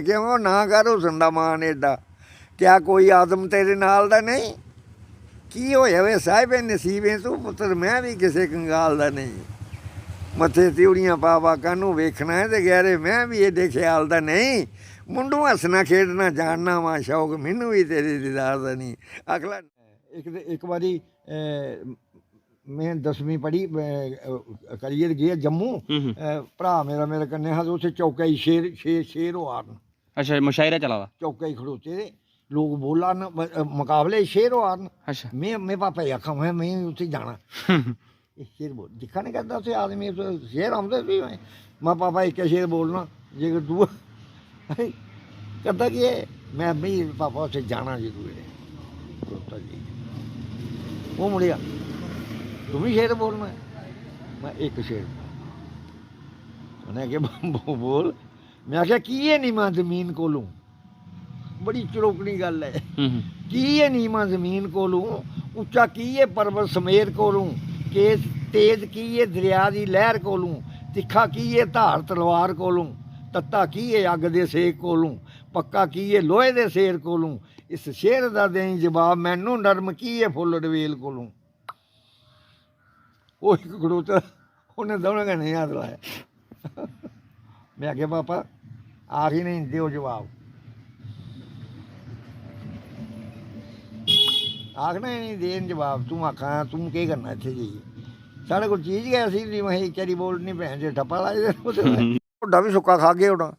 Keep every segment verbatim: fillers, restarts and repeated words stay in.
क्यों ना कर हुसन दा मान एडा, क्या कोई आदम तेरे नाल दा नेईं? की होया वे साहिबे नसीबें तू पुत्तर, मैं भी किसे कंगाल दा नेईं। मत्थे त्रिउढ़ियां पा पा कानू वेखना ऐ ते गैरे, मैं भी एडे ख्याल दा नेईं। मुंडू हस्सना खेडना जानना वां शौक, मैनू भी तेरे दीदार दा नेईं। अगला इक ते, इक बारी, अ, में दसमीं पढ़ी, अ, अ, करियै ते गेआ जम्मू। हम्म, हम्म। अ, भ्राऽ मेरा मेरे कन्नै हा ते उत्थै चौकै च शेर, शेर, शेर होआ 'रन। अच्छा, मुशायरा चला दा। चौकै च खड़ोते दे लोक बोला 'रन, म-, अ, मकाबले च शेर होआ 'रन। अच्छा। में, में पापा गी आखां, में, में उत्थै जाना। एह् शेर बोल, दिक्खा निं करदा उत्थै आदमी, उत्थै शेर औंदे बी। में, में पापा इक्कै शेर बोलना, जेकर दूआ करदा केह् ऐ? में, "भाई, पापा, उत्थै जाना जरूर ऐ।" खड़ोता जी। ओह् मुड़ेआ, "तूं बी शेर बोलना ऐ?" में, "इक शेर।" उ'नें आखेआ, "ब-, ब-, बोल।" में आखेआ, "की ऐ नीमा जमीन कोलूं?" बड़ी चरोकनी गल्ल ऐ। हम्म, हम्म। "की ऐ नीमा जमीन कोलूं? उच्चा की ऐ पर्वत समेर कोलूं? केस तेज की ऐ दरेआ दी लैह्र कोलूं? तिक्खा की ऐ धार तलवार कोलूं? तत्ता की ऐ अग्ग दे सेक कोलूं? पक्का की ऐ लोहे दे सेर कोलूं? इस शेर दा देईं जवाब मैनू, नरम की ऐ फुल्ल डबेल कोलूं?" ओह् इक खड़ोता, उन्नै दौनें कन्नै हत्थ लाया। में आखेआ, "पापा, आख ही नेईं, देओ जवाब। आखना ही नेईं, देन जवाब। तूं आखा, तूं केह् करना इत्थै जाइयै? साढ़े कोल चीज गै ऐसी होंदी, में इक चारी बोल निं, भैन चो, ठप्पा लाई दे न।" ढोडा बी सुक्का खागे, ओह्दा,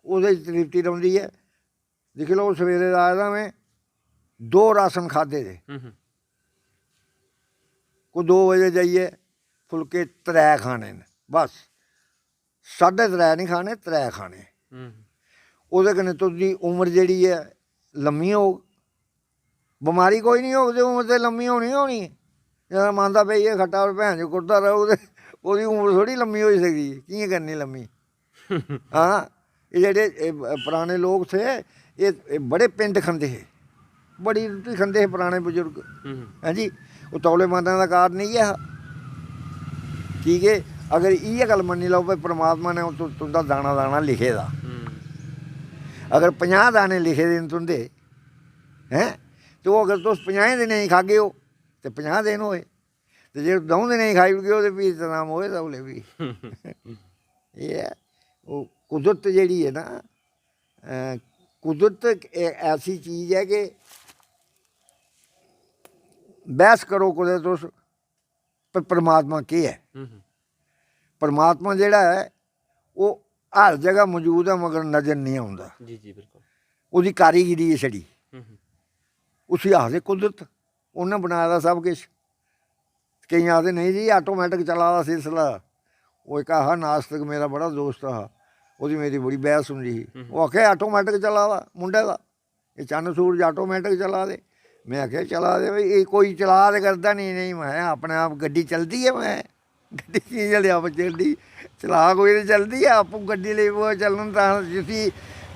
ओह्दे च तृप्ति रौंह्दी ऐ। दिक्खी लैओ, सवेरे दा आए दा में, दो राशन खाद्धे दे। हम्म, हम्म। कोई दो बजे जाइयै फुलके त्रै खाने न, बस। साढ़े त्रै निं खाने, त्रै खाने। हम्म। ओह्दे कन्नै तुं'दी उमर जेह्ड़ी ऐ, लम्मी होग। बमारी कोई निं होग ते उमर ते लम्मी होनी गै होनी ऐ। जदूं मांदा पेइयै खट्टा पर भैन चो कुड़दा रौह्ग ते ओह्दी उमर थोह्ड़ी लम्मी होई सकदी ऐ। कि'यां करनी लम्मी? हां, एह् जेह्ड़े, एह् ब-, पराने लोक थे, एह्, एह् बड़े पिंड खंदे हे, बड़ी रुट्टी खंदे हे पराने बजुर्ग। हम्म। हैं जी, ओह् तौले मरने दा कारण इ'यै हा। की के अगर इ'यै गल्ल मन्नी लैओ भाई, परमात्मा ने तु-, तुं'दा दाना-दाना लिखे दा। हम्म। अगर पंजाह् दाने लिखे दे न तुं'दे, हैं, ते ओह् अगर तुस पंजाहें दिनें गी खागे ओ, ते पंजाह् दिन होए। ते जे द'ऊं दिनें गी खाई ओड़गे, ते फ्ही इतनाम होए दा उसलै बी। एह् ऐ, ओह् कुदरत जेह्ड़ी ऐ ना, अ, कुदरत इक ऐ-, ऐसी चीज ऐ कि बैह्स करो कुतै तुस, पर परमात्मा केह् ऐ? हम्म, हम्म। परमात्मा जेह्ड़ा ऐ, ओह् हर जगह मजूद ऐ, मगर नजर निं औंदा। जी, जी, बिल्कुल। ओह्दी कारीगिरी ऐ छड़ी। हम्म, हम्म। उसी आखदे कुदरत, उन्नै बनाए दा सब किश। केईं आखदे, "नेईं जी, automatic चला दा सिलसिला।" ओह् इक हा नास्तिक, मेरा बड़ा दोस्त हा, ओह्दी मेरी बड़ी बैह्स होंदी ही। हम्म। ओह् आखै, "Automatic चला दा मुंडे दा, एह् चन्न सूरज automatic चला दे।" में आखेआ, "चला दे भाई, एह् कोई चला ते करदा निं, नेईं।" में अपने आप गड्डी चलदी ऐ, में गड्डी की चलेआ, पर चलदी चला कोई ते चलदी ऐ, आपूं गड्डी लेई पवै चलन तां जिसी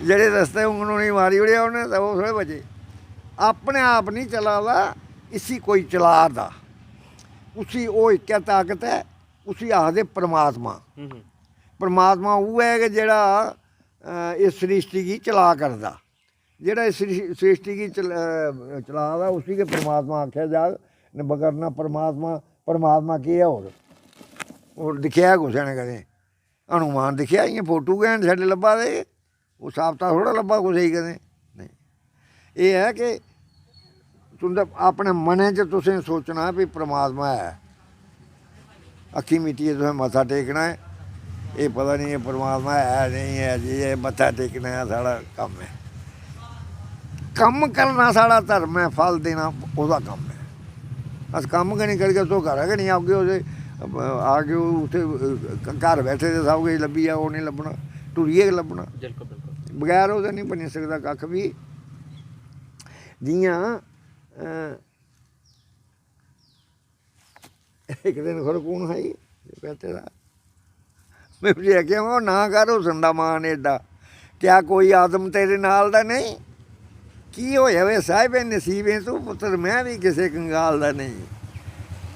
जेह्ड़े रस्ते होङन उ'नेंगी मारी ओड़ेआ उ'नें, ते ओह् थोह्ड़े बचे। अपने आप निं चला दा, इसी कोई चला दा। उसी ओह् इक्कै ताकत ऐ, उसी आखदे परमात्मा। हम्म, हम्म। परमात्मा उ'ऐ ऐ कि जेह्ड़ा, अ, इस सृष्टि गी चला करदा। जेह्ड़ा इस सृ-, सृष्टि गी चल-, अ, चला दा, उसी गै परमात्मा आखेआ जाग। न बगरना परमात्मा, परमात्मा केह् ऐ होर? होर दिक्खेआ कुसै ने कदें? हनुमान दिक्खेआ, इ'यां फोटू गै न छड़े लब्भा दे। ओह् साबता थोह्ड़ा लब्भा कुसै गी कदें। नेईं। एह् ऐ कि तुं'दे अपने मनै च तुसें सोचना भी परमात्मा ऐ। अक्खीं मीटियै तुसें मत्था टेकना ऐ। एह् पता निं एह् परमात्मा ऐ, नेईं ऐ, जे एह् मत्था टेकना ऐ, साढ़ा कम्म ऐ। कम्म करना साढ़ा धर्म ऐ, फल देना ओह्दा कम्म ऐ। अस कम्म गै निं करगे, तुस घरा गै निं औगे, ओह्दे, आगे उत्थै घर बैठे दे सब किश लब्भी जा, ओह् निं लब्भना, टुरियै गै लब्भना। बिल्कुल, बिल्कुल। बगैर ओह्दे निं बनी सकदा कक्ख बी। जि'यां, अ, इक दिन खबरै कु'न हा जी, बैठे दा। में उसी आखेआ, "ओह् ना कर हुसन दा मान एडा, क्या कोई आदम तेरे नाल दा नेईं? की होया वे साहिबे नसीबें तू पुत्तर, मैं बी किसे कंगाल दा नेईं।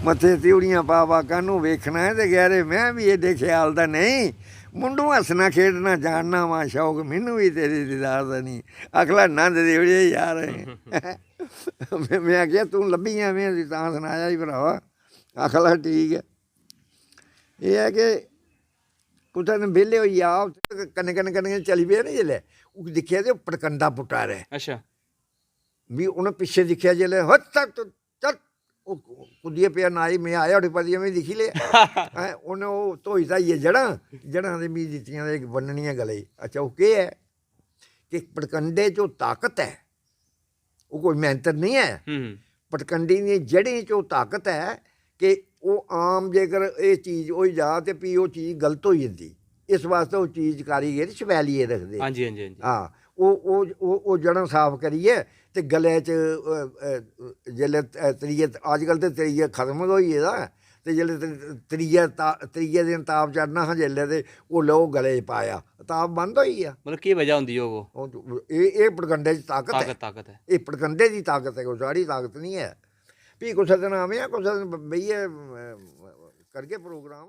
मत्थे त्रिउढ़ियां पा पा कानू वेखना ऐ ते गैरे, मैं बी एडे ख्याल दा नेईं।" मुंडू हस्सना खेढना जानना वां शौक, मिन्नू बी तेरे दीदार दा नी। अखला नंद देवड़े यार। में, में आखेआ, "तूं लब्भी गेआ, में तुगी तां सनाया ई भ्रावा।" अखला ठीक ऐ। एह् ऐ कि कुतै दिन बेह्ले होई जा, कन्नै, कन्नै, कन्नै चली पे ना जिसलै, ओह् दिक्खेआ ते ओह् पटकंडा पुट्टा दा ऐ। अच्छा। मी उ'नें पिच्छे दिक्खेआ जिसलै, "हट, चल, चल, चल।" ओह् कुदियै पेआ नाई, में आया उठी पतियै, में दिक्खी लेआ। हैं, उ'नें ओह् धोई धाइयै जड़ां, जड़ां ते मी दित्तियां ते इक बन्ननियां गले गी। अच्छा, ओह् केह् ऐ? कि पटकंडे च ओह् ताकत ऐ, ओह् कोई मैंतर निं ऐ। हम्म। पटकंडी दियें जड़ें च ओह् ताकत ऐ कि ओह् आम जेकर एह् चीज होई जा ते फ्ही ओह् चीज गलत होई जंदी। इस वास्तै ओह् चीज कारीगर छपैलियै रखदे। हां जी, हां जी, हां जी। हां, ओह्, ओह्, ओह्, ओह् जड़ां साफ करियै ते गले च, अ, अ, जेल्लै, अ, त्रिये, अजकल ते त्रिये खत्म गै होई गेदा ऐ, ते जेल्लै त्रि-, त्रिये ता-, त्रिये दिन ताप चढ़ना हा जेल्लै, ते ओल्लै ओह् गले च पाया, ताप बंद होई गेआ। मतलब, केह् वजह होंदी होग ओह्? ओह्, एह्, एह् पटकंडे च ताकत ऐ। ताकत, ताकत ऐ। एह् पटकंडे दी ताकत ऐ, कोई साढ़ी ताकत निं ऐ। फ्ही कुसै दिन आवेआं, कुसै दिन बेहियै, अ, करगे प्रोग्राम।